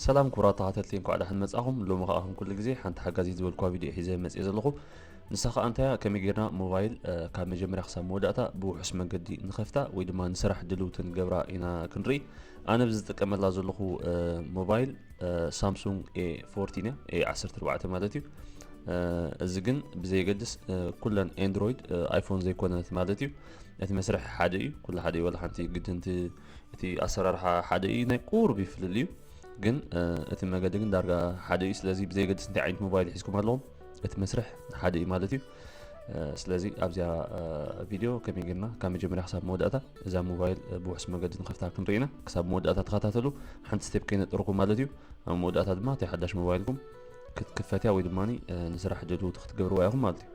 ሰላም ክቡራት ተኸታተልቲ፣ እንኳዕ ደሓን መጻኹም። ሎሚ ከኣ ከም ኩሉ ግዜ ሓንቲ ሓጋዚት ዝበልኩዋ ቪድዮ ሒዘ መጽየ ዘለኹ። ንሳ ከኣ እንታይ እያ፣ ከመይ ጌርና ሞባይል፣ እ፣ ካብ መጀመርያ ክሳብ መወዳእታ ብውሑስ መገዲ ንኸፍታ ወይ ድማ ንስራሕ ድልውቲ ንገብራ ኢና ክንርኢ። ኣነ ብዝጥቀመላ ዘለኹ፣ እ፣ ሞባይል፣ እ፣ ሳምሱንግ ኤ ፎርቲን እያ፣ ኤ ዓሰርተ ኣርባዕተ ማለት እዩ። እ፣ እዚ ግን ብዘየገድስ፣ እ፣ ኩለን ኤንድሮይድ፣ እ፣ ኣይፎን ዘይኮነት ማለት እዩ። እቲ መስርሕ ሓደ እዩ፣ ኩሉ ሓደ እዩ፣ ዋላ ሓንቲ ግድን እቲ፣ እቲ ኣሰራርሓ ሓደ እዩ፣ ናይ ቁሩብ ይፍልል እዩ። ግን፣ እ፣ እቲ መገዲ ግን ዳርጋ ሓደ እዩ። ስለዚ ብዘየገድስ እንታይ ዓይነት ሞባይል ሒዝኩም ኣለኹም፣ እቲ መስርሕ ሓደ እዩ ማለት እዩ። እ፣ ስለዚ ኣብዚኣ፣ እ፣ ቪድዮ ከመይ ጌርና ካብ መጀመርያ ክሳብ መወዳእታ እዛ ሞባይል፣ እ፣ ብውሑስ መገዲ ንኸፍታ ክንርኢ ኢና። ክሳብ መወዳእታ ተኸታተሉ፣ ሓንቲ ስቴፕ ከይነጠርኩም ማለት እዩ። ኣብ መወዳእታ ድማ እቲ ሓዳሽ ሞባይልኩም ክትክፈትያ ወይ ድማ፣ እ፣ ንስራሕ ድልውቲ ክትገብርዋ ኢኹም ማለት እዩ።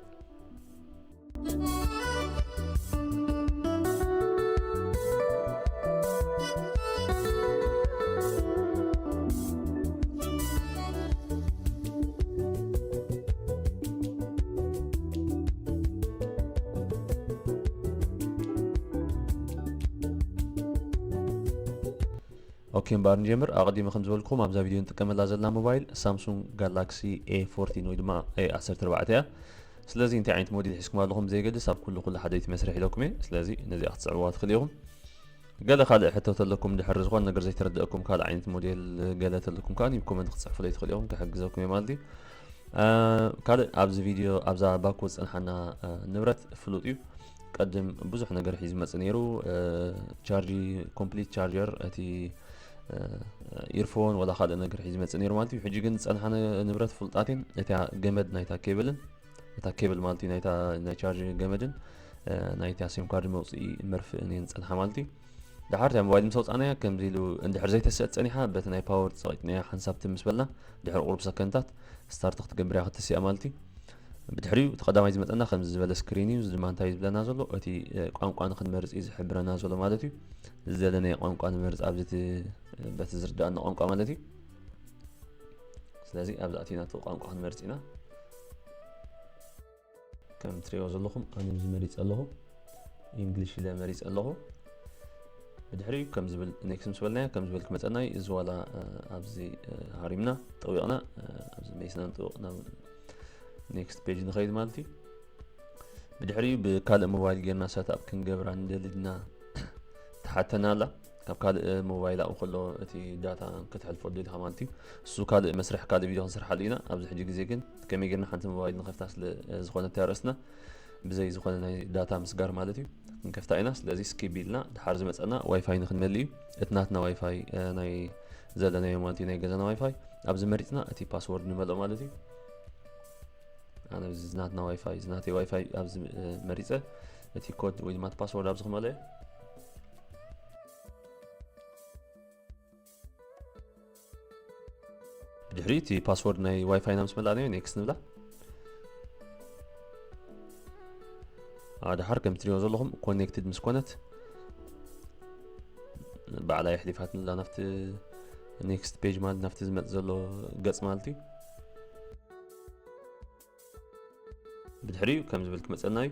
ኦኬ፣ እምበኣር ንጀምር። ኣቐዲመ ከም ዝበልኩም ኣብዛ ቪድዮ ንጥቀመላ ዘለና ሞባይል ሳምሱንግ ጋላክሲ ኤ ፎርቲን ወይ ድማ ኤ ዓሰርተ ኣርባዕተ እያ። ስለዚ እንታይ ዓይነት ሞዴል ሒዝኩም ኣለኹም ዘይገድስ፣ ኣብ ኩሉ ኩሉ ሓደ እቲ መስርሕ ኢለኩም እየ። ስለዚ ነዚኣ ክትጽዕብዋ ትኽእሉ ኢኹም። ገለ ካልእ ሕቶ ተለኩም፣ ድሕሪ ዝኾነ ነገር ዘይተረደእኩም፣ ካልእ ዓይነት ሞዴል ገለ ተለኩም ከኣ ብኮመንት ክትጽሕፉለይ ትኽእሉ ኢኹም፣ ክሕግዘኩም እየ ማለት እዩ። እ፣ ካልእ ኣብዚ ቪድዮ፣ ኣብዛ ባኮ ዝጸንሓና፣ እ፣ ንብረት ፍሉጥ እዩ። ቀድም ብዙሕ ነገር ሒዙ መጽእ ነይሩ፣ እ፣ ቻርጂ፣ ኮምፕሊት ቻርጀር፣ እቲ፣ እ፣ ኢርፎን ወላ ካልእ ነገር ሒዙ መጽእ ነይሩ ማለት እዩ። ሕጂ ግን ዝጸንሓ ን-፣ ንብረት ፍሉጣትን እታ ገመድ ናይታ ኬብልን፣ እታ ኬብል ማለት እዩ፣ ናይታ ናይ ቻርጅ ገመድን፣ እ፣ ናይታ ሲም ካርድ መውጽኢ መርፍእን እየን ዝጸንሓ ማለት እዩ። ደሓር እታ ሞባይል ምስ ኣውጻእናያ ከምዚ ኢሉ እንድሕር ዘይተስእ ጸኒሓ፣ በቲ ናይ ፓወር ጸቒጥናያ ሓንሳብ ትም ምስ በልና፣ ድሕሪ ቁሩብ ሰከንታት ስታርት ክትገብር እያ ክትስእ እያ ማለት እዩ። ብድሕሪኡ እቲ ቀዳማይ ዝመጸና ከምዚ ዝበለ ስክሪን እዩ። እዚ ድማ እንታይ እዩ ዝብለና ዘሎ? እቲ፣ እ፣ ቋንቋ ንኽንመርጽ እዩ ዝሕብረና ዘሎ ማለት እዩ። ዝደለናዮ ቋንቋ ንመርጽ ኣብዚ እቲ፣ በቲ ዝርድኣና ቋንቋ ማለት እዩ። ስለዚ ኣብዚ ኣቲና እቲ ቋንቋ ክንመርጽ ኢና። ከም ትሪእዎ ዘለኹም ኣነ እዚ መሪጸ ኣለኹ፣ ኢንግሊሽ ኢለ መሪጸ ኣለኹ። ብድሕሪኡ ከም ዝብል ኔክስት ምስ በልናዮ ከም ዝብል ክመጸና እዩ። እዚ ዋላ፣ እ፣ ኣብዚ፣ እ፣ ሃሪምና ጠዊቕና፣ እ፣ ኣብዚ መይስና ንጥውቕ ናብ ኔክስት ፔጅ ንኸይድ ማለት እዩ። ብድሕሪኡ ብካልእ ሞባይል ጌርና ሰትኣፕ ክንገብራ ንደሊ ድና ትሓተና ኣላ። ካብ ካልእ ሞባይል ኣብኡ ከሎ እቲ ዳታ ከተሕልፎ ደሊኻ ማለት እዩ። እሱ ካልእ መስርሕ፣ ካልእ ቪድዮ ክንሰርሓሉ ኢና። ኣብዚ ሕጂ ግዜ ግን ከመይ ጌርና ሓንቲ ሞባይል ንኸፍታ ስለ ዝኾነት እያ ርእስና፣ ብዘይ ዝኾነ ናይ ዳታ ምስጋር ማለት እዩ፣ ክንከፍታ ኢና። ስለዚ ስኪፕ ኢልና ድሓር ዝመጸና ዋይፋይ ንክንመልእ እዩ። እቲ ናትና ዋይፋይ፣ እ፣ ናይ ዘለናዮ ማለት እዩ፣ ናይ ገዛና ዋይፋይ ኣብዚ መሪጽና እቲ ፓስወርድ ንመልኦ ማለት እዩ። ኣነ እዚ ናትና ዋይፋይ፣ እዚ ናተይ ዋይፋይ ኣብዚ፣ እ፣ መሪጸ እቲ ኮድ ወይ ድማ እቲ ፓስወርድ ኣብዚ ክመልኦ እየ። ብድሕሪ እቲ ፓስወርድ ናይ ዋይፋይና ምስ መላእናዮ ኔክስት ንብላ። ኣ፣ ድሓር ከም ትሪኦ ዘለኹም ኮኔክትድ ምስ ኮነት ባዕላ የሕሊፋትንላ ናብቲ ኔክስት ፔጅ ማለት ናብቲ ዝመጽእ ዘሎ ገጽ ማለት እዩ። ብድሕሪኡ ከም ዝብል ክመጸና እዩ።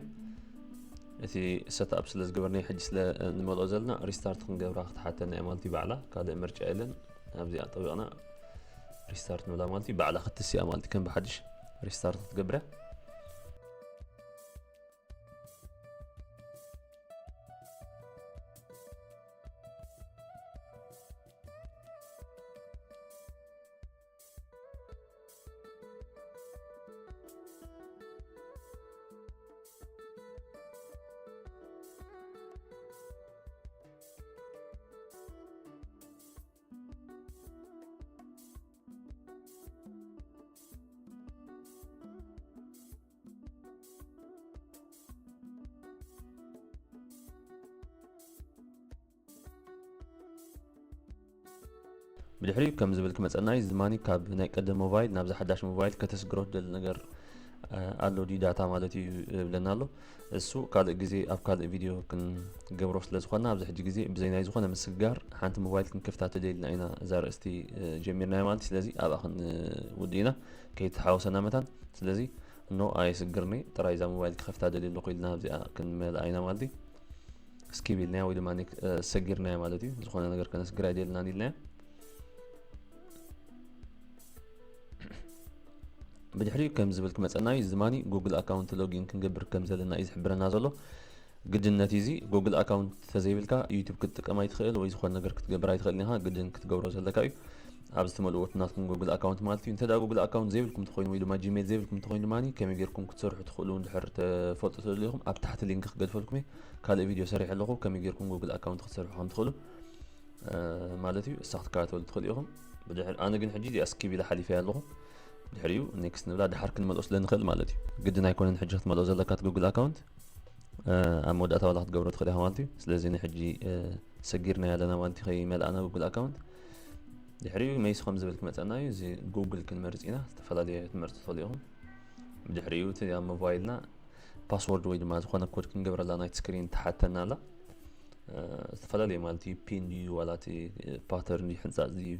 እቲ ሰትኣፕ ስለ ዝገበርናዮ ሕጂ ስለ እንመልኦ ዘለና ሪስታርት ክንገብራ ክትሓተና እያ ማለት እዩ። ባዕላ ካልእ ምርጫ የለን። ኣብዚኣ ጠቢቕና ሪስታርት ንብላ ማለት እዩ። ባዕላ ክትስእ እያ ማለት እዩ። ከም ብሓድሽ ሪስታርት ክትገብር እያ። ብድሕሪኡ ከም ዝብል ክመጸና እዩ። እዚ ድማ ካብ ናይ ቀደም ሞባይል ናብዚ ሓዳሽ ሞባይል ከተስግሮ ትደሊ ነገር፣ እ፣ ኣሎ ድዩ ዳታ ማለት እዩ ይብለና ኣሎ። እሱ ካልእ ግዜ ኣብ ካልእ ቪድዮ ክንገብሮ ስለ ዝኾንና፣ ኣብዚ ሕጂ ግዜ ብዘይ ናይ ዝኾነ ምስግጋር ሓንቲ ሞባይል ክንከፍታ ተደሊና ኢና እዛ ኣርእስቲ፣ እ፣ ጀሚርናያ ማለት እዩ። ስለዚ ኣብኣ ክንውድእ ኢና፣ ከይተሓወሰና መታን። ስለዚ እኖ ኣየስግርኒ፣ ጥራይ እዛ ሞባይል ክኸፍታ ደልየ ኣለኹ ኢልና ኣብዚኣ ክንመልኣ ኢና ማለት እዩ። ስኪፕ ኢልናያ ወይ ድማ ኔክ-፣ እ፣ ሰጊርናያ ማለት እዩ። ዝኾነ ነገር ከነስግር ኣይደልናን ኢልናያ። ብድሕሪኡ ከም ዝብል ክመፀና እዩ። እዚ ድማ ጉግል ኣካውንት ሎጊን ክንገብር ከም ዘለና እዩ ዝሕብረና ዘሎ። ግድነት እዚ ጉግል ኣካውንት ተዘይብልካ ዩቱብ ክትጥቀም ኣይትኽእል ወይ ዝኾነ ነገር ክትገብር ኣይትኽእል ኢኻ። ግድን ክትገብሮ ዘለካ እዩ። ኣብዚ ትመልእዎ ናትኩም ጉግል ኣካውንት ማለት እዩ። እንተ ጉግል ኣካውንት ዘይብልኩም ተኾይኑ ወይ ድማ ጂሜል ዘይብልኩም ተኾይኑ ድማ ከመይ ጌርኩም ክትሰርሑ ትኽእሉ እንድሕር ተፈልጡ ተደሊኹም ኣብ ታሕቲ ሊንክ ክገድፈልኩም እየ። ካልእ ቪድዮ ሰሪሐ ኣለኹ ከመይ ጌርኩም ጉግል ኣካውንት ክትሰርሑ ከም ትኽእሉ ማለት እዩ። እሳ ክትከታተሉ ትኽእሉ ኢኹም። ብድሕሪ ኣነ ግን ሕጂ እዚኣ ስኪፕ ኢለ ሓሊፈያ ኣለኹ። ድሕሪኡ ኔክስት ንብላ ድሓር ክንመልኦ ስለ ንኽእል ማለት እዩ። ግድን ኣይኮነን ሕጂ ክትመልኦ ዘለካ እቲ ጉግል ኣካውንት ኣብ መወዳእታ ዋላ ክትገብሮ ትኽእል ኢኻ ማለት እዩ። ስለዚ ንሕጂ ሰጊርና ኣለና ማለት እዩ። ከይመልኣና ጉግል ኣካውንት ድሕሪኡ መይስ ከም ዝብል ክመፀና እዩ። እዚ ጉግል ክንመርፅ ኢና። ዝተፈላለየ ትመርፁ ትኽእሉ ኢኹም። ብድሕሪኡ እቲ ኣብ ሞባይልና ፓስወርድ ወይ ድማ ዝኾነ ኮድ ክንገብረላ ናይቲ ስክሪን ትሓተና ኣላ። ዝተፈላለየ ማለት እዩ። ፒን ድዩ ዋላ እቲ ፓተርን ድዩ ሕንፃፅ ድዩ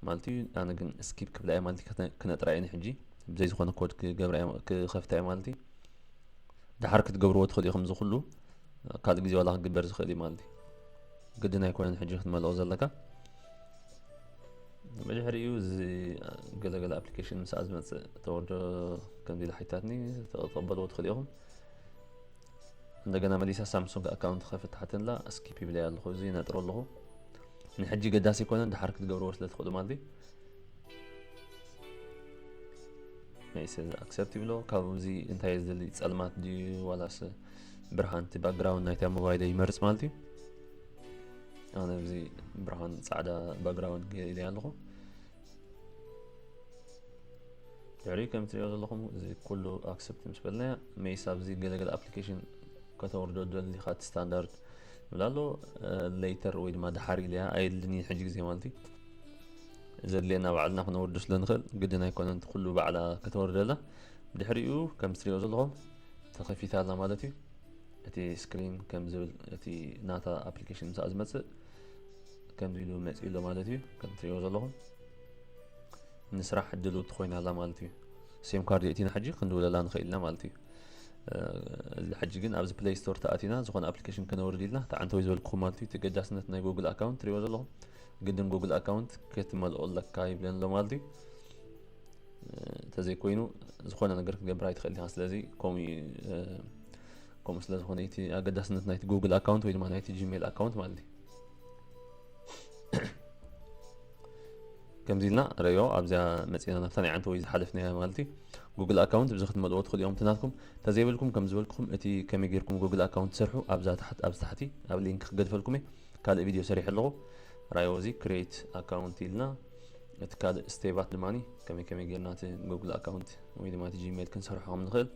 ማለት እዩ። ኣነ ግን ስኪፕ ክብላ እየ ማለት እዩ። ክነጥራ እየ ንሕጂ ብዘይ ዝኾነ ኮድ ክገብራ እየ ክኸፍታ እየ ማለት እዩ። ድሓር ክትገብርዎ ትኽእሉ ኢኹም። እዚ ኩሉ ካልእ ግዜ ዋላ ክግበር ዝኽእል እዩ ማለት እዩ። ግድን ኣይኮነን ሕጂ ክትመልኦ ዘለካ። ብድሕሪኡ እዚ ገለገለ ኣፕሊኬሽን ምስኣ ዝመፅእ ተወርዶ ከምዚ ኢለ ሓይታትኒ ተቐበልዎ ትኽእሉ ኢኹም። እንደገና መሊሳ ሳምሱንግ ኣካውንት ከፍት ሓተንላ ስኪፕ ይብለያ ኣለኹ። እዚ ነጥሮ ኣለኹ። ንሕጂ ገዳሲ ኣይኮነን፣ ድሓር ክትገብርዎ ስለ ትኽእሉ ማለት እዩ። መይሰ ኣክሰፕት ይብሎ። ካብዚ እንታይ ዝደሊ ጸልማት ድዩ ዋላስ ብርሃን እቲ ባክግራውንድ ናይታ ሞባይል ይመርጽ ማለት እዩ። ኣነ እዚ ብርሃን ጻዕዳ ባክግራውንድ ገይረ ኣለኹ። ድሕሪ ከም ትሪኦ ዘለኹም እዚ ኩሉ ኣክሰፕት ምስ በልና መይስ ኣብዚ ገለገለ ኣፕሊኬሽን ከተወርዶ ደሊኻ እቲ ስታንዳርድ ይብል ኣሎ። ሌተር ወይ ድማ ድሓር ኢለያ ኣየድልን እዩ ሕጂ ግዜ ማለት እዩ። ዘድልየና ባዕልና ክነወርዶ ስለ ንኽእል ግድን ኣይኮነን እቲ ኩሉ ባዕላ ከተወርደላ። ድሕሪኡ ከም ትሪኦ ዘለኹም ተኸፊታ ኣላ ማለት እዩ። እቲ ስክሪን ከም ዝብል እቲ ናታ ኣፕሊኬሽን ምስኣ ዝመጽእ ከምዚ ኢሉ መጽእ ኣሎ ማለት እዩ። ከም ትሪኦ ዘለኹም ንስራሕ ድልውቲ ኮይና ኣላ ማለት እዩ። ሴም ካርድ የእቲና ሕጂ ክንድውለላ ንኽእል ኢና ማለት እዩ። እዚ ሕጂ ግን ኣብዚ ፕሌይ ስቶር ተኣቲና ዝኾነ ኣፕሊኬሽን ከነውርድ ኢልና ተዓንተው ዝበልኩኹም ማለት እዩ። እቲ ገዳስነት ናይ ጉግል ኣካውንት ትሪኦ ዘለኹም ግድን ጉግል ኣካውንት ክትመልኦ ኣለካ ይብለን ኣሎ ማለት እዩ። እንተዘይኮይኑ ዝኾነ ነገር ክትገብር ኣይትኽእል ኢኻ። ስለዚ ከምኡ እዩ፣ ከምኡ ስለ ዝኾነ እቲ ኣገዳስነት ናይቲ ጉግል ኣካውንት ወይ ድማ ናይቲ ጂሜል ኣካውንት ማለት እዩ። ከምዚ ኢልና ረዮ ኣብዚኣ መፂና ናብታ ናይ ዓንተ ወይ ዝሓለፍናያ ማለት እዩ። ጉግል ኣካውንት ብዚ ክትመልእዎ ትኽእሉ እዮም ትናትኩም። እንተዘይብልኩም ከም ዝበልኩኹም እቲ ከመይ ጌርኩም ጉግል ኣካውንት ትሰርሑ ኣብዛ ታሕቲ ኣብዚ ታሕቲ ኣብ ሊንክ ክገድፈልኩም እየ። ካልእ ቪድዮ ሰሪሐ ኣለኹ። ራዮ እዚ ክሬት ኣካውንት ኢልና እቲ ካልእ ስቴባት ድማ ከመይ ከመይ ጌርና እቲ ጉግል ኣካውንት ወይ ድማ እቲ ጂሜል ክንሰርሖ ከም ንኽእል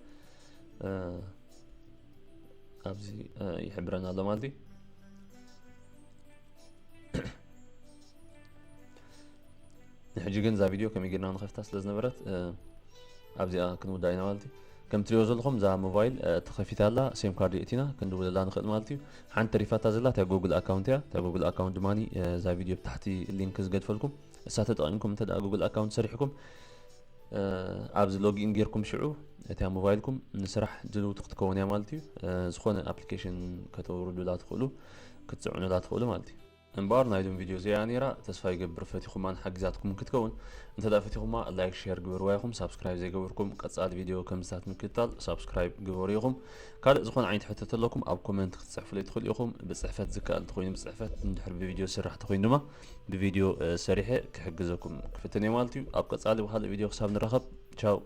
ኣብዚ ይሕብረና ኣሎ ማለት እዩ። ንሕጂ ግን እዛ ቪድዮ ከመይ ጌርና ንኸፍታ ስለ ዝነበረት ኣብዚኣ ክንውዳ ኢና ማለት እዩ። ከም ትሪኦ ዘለኹም እዛ ሞባይል ተኸፊታ ኣላ። ሴም ካርድ የእቲና ክንድውለላ ንኽእል ማለት እዩ። ሓንቲ ተሪፋታ ዘላ እታ ጉግል ኣካውንት እያ። እታ ጉግል ኣካውንት ድማ እዛ ቪድዮ ብታሕቲ ሊንክ ዝገድፈልኩም እሳ ተጠቒምኩም እንተ ጉግል ኣካውንት ሰሪሕኩም ኣብዚ ሎጊን ጌርኩም ሽዑ እታ ሞባይልኩም ንስራሕ ድልውቲ ክትከውን እያ ማለት እዩ። ዝኾነ ኣፕሊኬሽን ከተውርዱላ ትኽእሉ ክትፅዕኑላ ትኽእሉ ማለት እዩ። እምበኣር ናይ ሎም ቪድዮ እዚኣ ነይራ። ተስፋ ይገብር ፈቲኹማን ሓጊዛትኩምን ክትከውን። እንተ ደኣ ፈቲኹማ ላይክ ሼር ግበርዋ ኢኹም። ሳብስክራይብ ዘይገበርኩም ቀጻሊ ቪድዮ ከም ዝታት ምክትታል ሳብስክራይብ ግበሩ ኢኹም። ካልእ ዝኾነ ዓይነት ሕቶ ተለኩም ኣብ ኮመንት ክትጽሕፉለይ ትኽእሉ ኢኹም። ብጽሕፈት ዝከኣል ተኾይኑ ብጽሕፈት፣ እንድሕር ብቪድዮ ዝስራሕ ተኾይኑ ድማ ብቪድዮ ሰሪሐ ክሕግዘኩም ክፍትን እየ ማለት እዩ። ኣብ ቀጻሊ ብኻልእ ቪድዮ ክሳብ ንራኸብ ቻው።